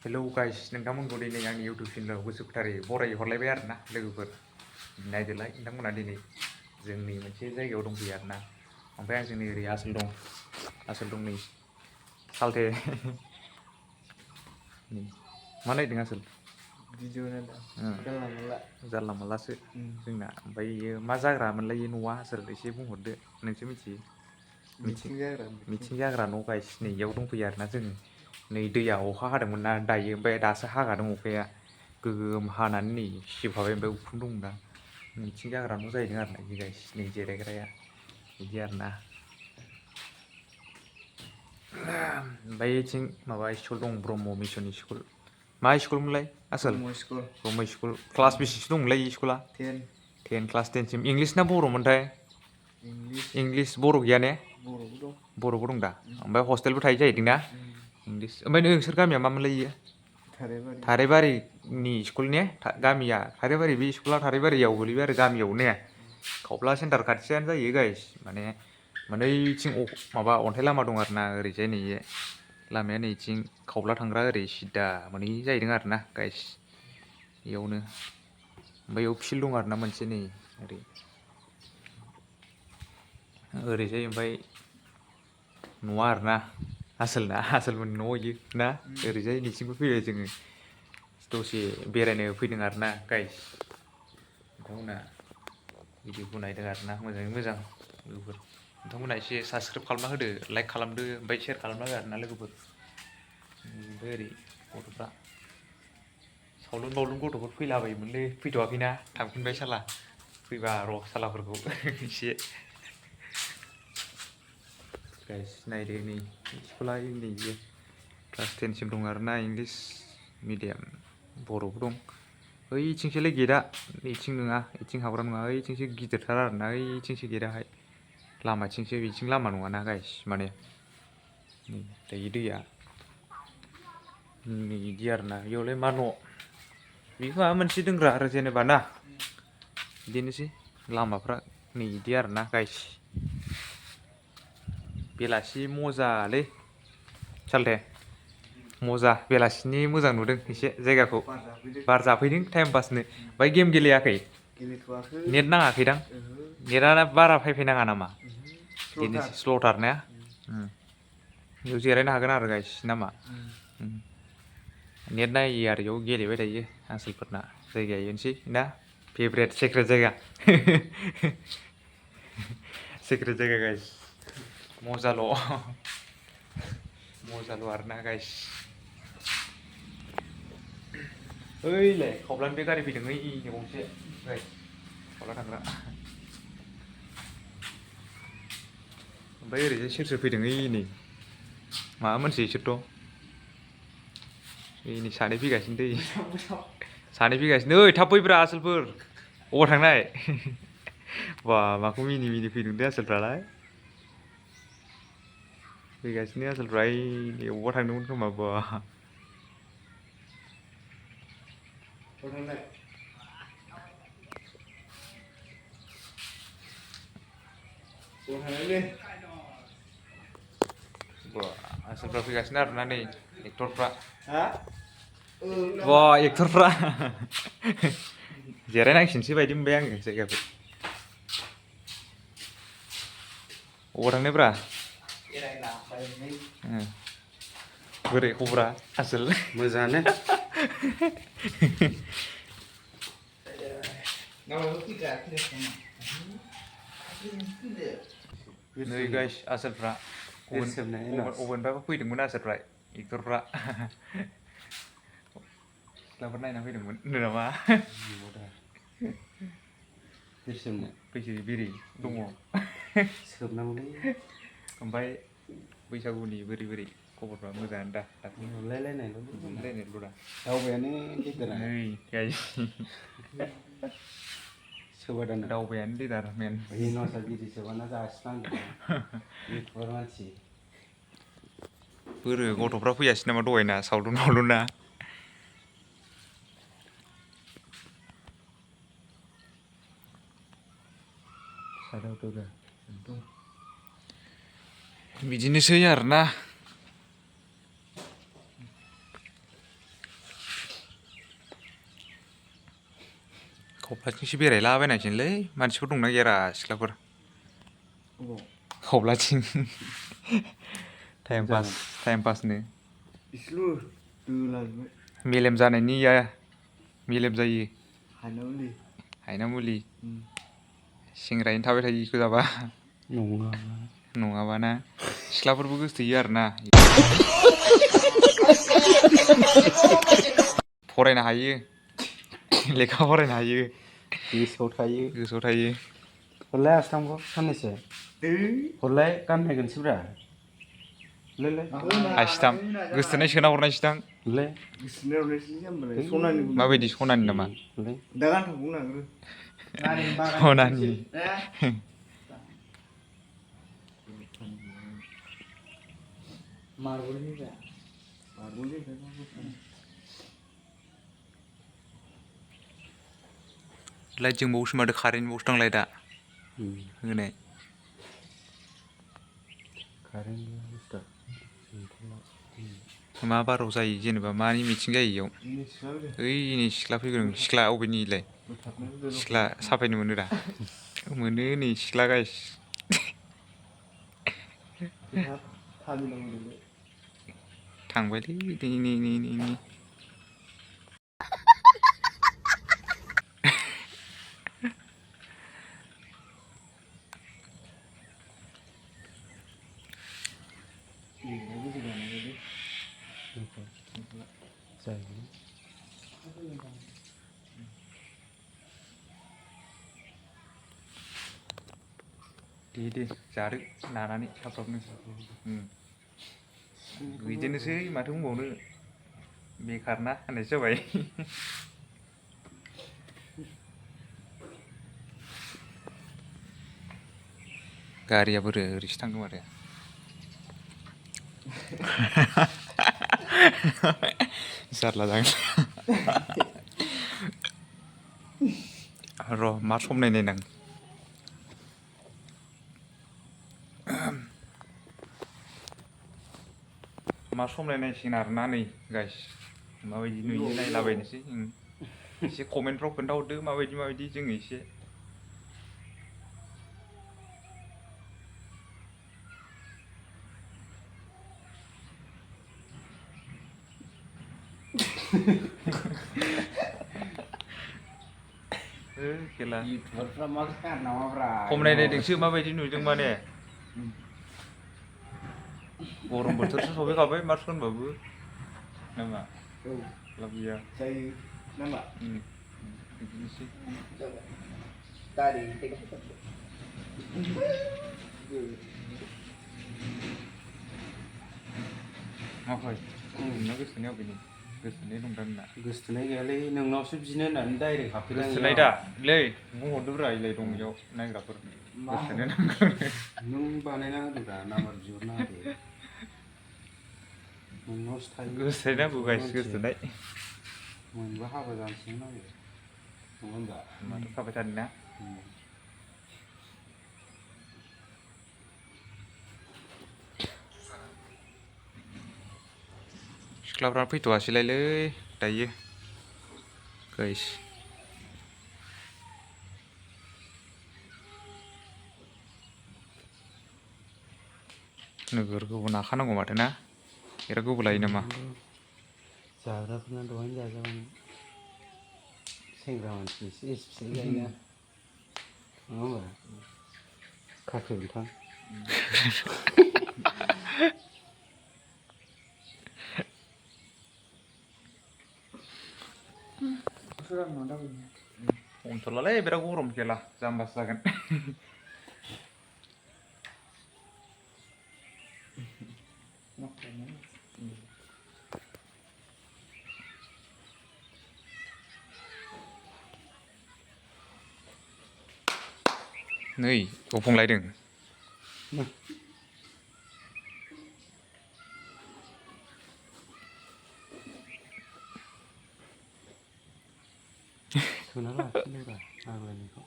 hello guys नोंथांमोनखौ दिनै आंनि YouTube चेनेलाव गोसो गोथारै बराय हरलायबाय आरोना लोगोफोर नायदोलाय नोंथांमोना दिनै जोंनि मोनसे जायगायाव दंफैयो आरोना ओमफ्राय आं जोंनि ओरै आसोल दं नै सालथे मा नायदों आसोल भिडिअ नायदों जानला मोनला जानला मोनलासो जोंना ओमफ्राय इयो मा जाग्रा मोनलाय इयो न'आ आसोल एसे बुंहरदो नोंसो मिथियो मिथिं जाग्रा न' गाइस नै इयाव दंफैयो आरोना जोङो नै दैया अखा हादोंमोन ना दायो ओमफ्राय दासो हागादों अखाया गोगोम हानानै नै सिजोबखाबाय ओमफ्राय उखुम दंना मिथिं जाग्रा न' जाहैदों आरोना इयो गाइस नै जिरायग्राया बिदि आरोना ओमफ्राय इथिं माबा स्कुल दं ब्रह्म मिसन स्कुल मा स्कुलमोनलाय आसोल ब्रह्म स्कुल क्लास बेसेसो दंमोनलाय इ स्कुला 10 क्लास 10सिम इंलिस ना बर'मोनथाय इंलिस बर' गैया ने बर'बो दं दा ओमफ्राय हस्टेलबो थायो जाहैदों ना इंलिस ओमफ्राय नोंसोर गामिया मामोनलाय इयो थाराइबारिनि स्कुल ने गामिया थाराइबारि बे स्कुला थाराइबारियाव गोलैबाय आरो गामियाव ने खावब्ला सेन्टार खाथियानो जायो गाइस माने मोननैथिं माबा अन्थाइ लामा दं आरोना ओरैजाय नै लामाया नै इथिं खावब्ला थांग्रा ओरै सिदा मोनहैयो जाहैदों आरोना गाइस इयावनो ओमफ्राय इयाव फिल्ड दं आरोना मोनसे नै ओरैजाय ओमफ्राय न'आ आरोना आसोलमोननि न' इयो ना ओरैजाय नैथिंबो फैबाय जोङो दसे बेरायनो फैदों आरोना गाइस नोंथांमोना भिडिअखौ नायदों आरोना मोजाङै मोजां लोगोफोर नोंथांमोना एसे साबसक्राइब खालामना होदो लाइक खालामदो ओमफ्राय शेयार खालामना हो आरोना लोगोफोर ओमफ्राय ओरै गथ'फ्रा सावलुन बावलुन गथ'फोर फैलाबायोमोनलै फैथ'वाखैना थांफिनबाय साला फैबा र' सालाफोरखौ एसे गाइस नायदो नै स्कुला नै इयो क्लास 10सिम दं आरोना इंलिस मिडियाम बर'बो दं ओइथिंसोलै गेटआ इथिं नङा इथिं हाबग्रा नङा ओइथिंसो गिदिरथार आरोना ओइथिंसो गेटआहाय लामाथिंसो इथिं लामा नङाना गाइस माने नै दायो दैया नै इदि आरोना इयावलाय मा न' बेखौ माबा मोनसे दोनग्रा आरो जेनेबा ना बिदिनोसै लामाफ्रा नै इदि आरोना गाइस बेलासि मजालै सालथे मजा बेलासिनि मोजां नुदों एसे जायगाखौ बार जाफैदों टाइम पासनो ओमफ्राय गेम गेलेयाखै नेट नाङाखैदां नेटआ बारा फायफै नाङा नामा बिदिनोसै स्ल'थार ना बेयाव जिरायनो हागोन आरो गाइस नामा नेट नायो आरो बेयाव गेलेबाय थायो आसोलफोरना जायगाया इयोनोसै ना फेभरेट सेक्रेट जायगा सेक्रेट जायगा गाइस मजाल' आरोना गाइस ओइलाय खावब्लानिफ्राय गारि फैदों ओइनै गंसे गाइस खावब्ला थांग्रा ओमफ्राय ओरैजाय सोर फैदों ओइनै माबा मोनसै इसोरथ' ओइनै सानै फैगासिनो दै सानै फैगासिनो ओइ थाब फैब्रा आसोलफोर अबाव थांनाय बा माखौ मिनि फैदों दे आसोलफ्रालाय फैगासिनो आसोलफ्रा ओइनै अबावबा थांदोंमोन खोमा बा आसोलफ्रा फैगासिनो आरोना नै एक्टरफ्रा बा एक्टरफ्रा जिरायनांसिनोसै बायदि मोनबाय आङो जायगाखौ अबाव थांनायब्रा बोरै खबरा आसोल मोजाङानो नै गाइस आसोलफ्रा अबेनिफ्रायबा फैदोंमोन आसोलफ्रा एक्टरफ्रा सिख्लाफोर नायना फैदोंमोन होनदों नामा फैसो बिरि दङ सोबनांगौलै ओमफ्राय बैसागुनि बोरै खबरफ्रा मोजाङानो दा नुलायलायनायल' दा दावबायानो गेदेरा नै गाइस सोबादानो दावबायानो लिडार मेन बिदि सोबाना जासिनांगौ इउटुबार मानसि बोरो गथ'फ्रा फैयासै नामा दहायना सावलुन बावलुना बिदिनोसै आरोना खब्लाथिंसो बेरायलाबायनांसिगोनलै मानसिफोर दंना गैयारा सिख्लाफोर अबाव खब्लाथिं टाइम जागोन पासनो इसेल' दोलाजोबबाय मेलेम जानायनिया मेलेम जायो हायनामुलि हायना मुलि सेंग्रायैनो थाबाय थायो इखौ जाबा नङा नङाबाना सिख्लाफोरबो गोसोथोयो आरोना फरायनो हायो लेखा फरायनो हायो गोसोआव थायो गोसोआव थायो हरलाय आसथामखौ साननैसो हरलाय गानहोगोनसैब्रा हरलाय आसिथाम गोसोथोनाय सोना हरनायसैदां हरलाय गोसोनाय हरनायसैलै होमबालाय सनानि माबायदि सनानि नामा हरलाय दा गानथाव बुंनांगौ सनानि मार्बलनि दा मार्बलनि लाइट जोंबावोसो माथो कारेन्टबावसो दां लाइटआ होनाय कारेन्टनि बुस्थुआ मा बाराव जायो जेनेबा मानि मिथिं जायो इयाव ओइ नै सिख्ला फैगोन सिख्ला अबेनिलाय सिख्ला साफायनो मोनो दा मोनो नै सिख्ला गाइस थांबायलै नै जायो दे जादो नानानै थाब-थाबनो बिदिनोसै माथो बुंबावनो बेखार ना होननायसो जाबाय गारिया बोरो ओरैसो थांदों माथो जारला जागोन र' मा सम नायनां मा सम नायनांसिगोन आरोना नै गाइस माबायदि नुयो नायलाबायनोसै एसे कमेन्टफ्राव खोन्थाहरदो माबायदि जोङो एसे खेला इउटुबारफ्रा मा गारनाङाब्रा खम नायनायदोंसो माबायदि नुदों माने गरम बोथोरसो सफैखाबाय माथो होनबाबो नामा लाब गैया जायो नामा बिदिनोसै माखै नोंना गोसोथोनाया अबेनि गोसोथोनाय दंदा नोंना गोसोथोनाय गैयालै नोंनावसो बिनो होननानै डाइरेक्ट हाबफैदों गोसोथोनाय दा लै बुंहरदोब्रा इलाय दं इयाव नायग्राफोर गोसोथोनाय नांगौ नों बानायना होदोब्रा नाम्बार बिहरना होदो नोंनावसो थायो गोसोथोनाय नांगौ गाइस गोसोथोनाय मोनबा हाबा जानोसैमोन आङो नङा होनबा माथो खाबाय थादों ना सिख्लाफ्रा फैथ'आसैलायलै दायो गाइस नोगोर गोबाव नाखानांगौ माथो ना बिराद गोबाव लायो नामा जाग्राफोरना दहायनो जाजागौमोन सेंग्रा मानसि एसे एसपिसाय जायोना नङा होनबा खाख्रि बिथां हमथ'लालै बिराद गरम खेला जाम्बासो जागोन नै गफंलायदों सोना लाफिनदोब्रा आग्लायनायखौ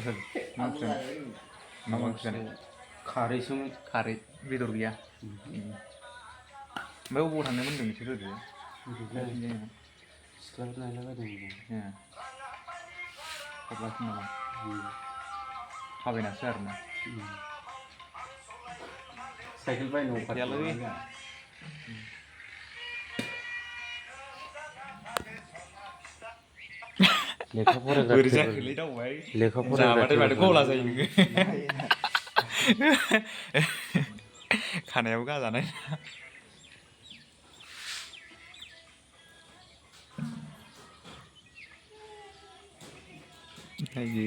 आसोल मा ओंख्रि मा ओंख्रि जानाय खारैसोमोन खारै बेदर गैया ओमफ्राय अबाव थांनोमोन होनदों नोंसोर ओरैनो सिख्लाफोर नायलाबायदोंमोन अब्लासो नामा थाबायनासो आरोना साइकेल बायनो गैयालै लेखा फरायग्रा बोरै जाखोलै दावबाय लेखा जाबाथाय माथो गला जायो फरायग्रा नोङो खानायाबो गाजानाय नायो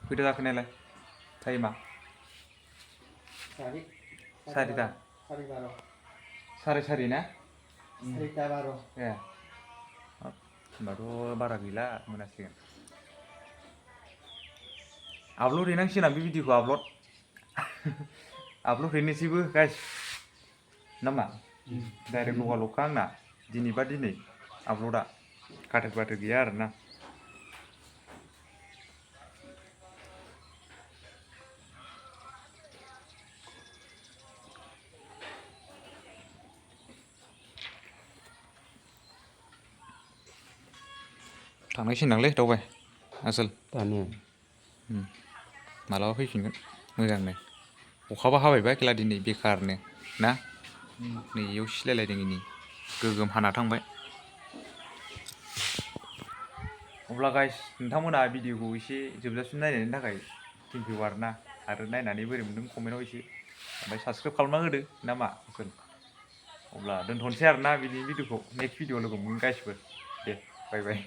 खैथा जाखोनायालाय टाइमा सारिता साराय सारि ना ए होनबाथ' बारा गैला मोनासिगोन आपल'ड हैनांसिगोन बे भिडिअखौ आपल'ड हैनोसैबो गाइस नामा डाइरेक्ट लगालगखा आंना दिनैबा दिनै आपल'डआ काटेक बाटेक गैया आरोना थांनांसिगोनदांलै दावबाय आसोल दानिया मालाबा फैफिनगोन मोजांनो अखाबो हाबायबा खेला दिनै बेखारनो ना नै इयाव सिलायलायदों इनै गोगोम हाना थांबाय अब्ला गाइस नोंथांमोना भिडिअखौ एसे जोबजासिम नायनायनि थाखाय थेंक इउ आरोना आरो नायनानै बोरै मोनदों कमेन्टआव एसे ओमफ्राय साबस्क्राइब खालामना होदो ना मा आसोल अब्ला दोनथ'नोसै आरोना बिनि भिडिअखौ नेक्स्ट भिडिअ लोगो मोनगोन गाइसबो दे बाय बाय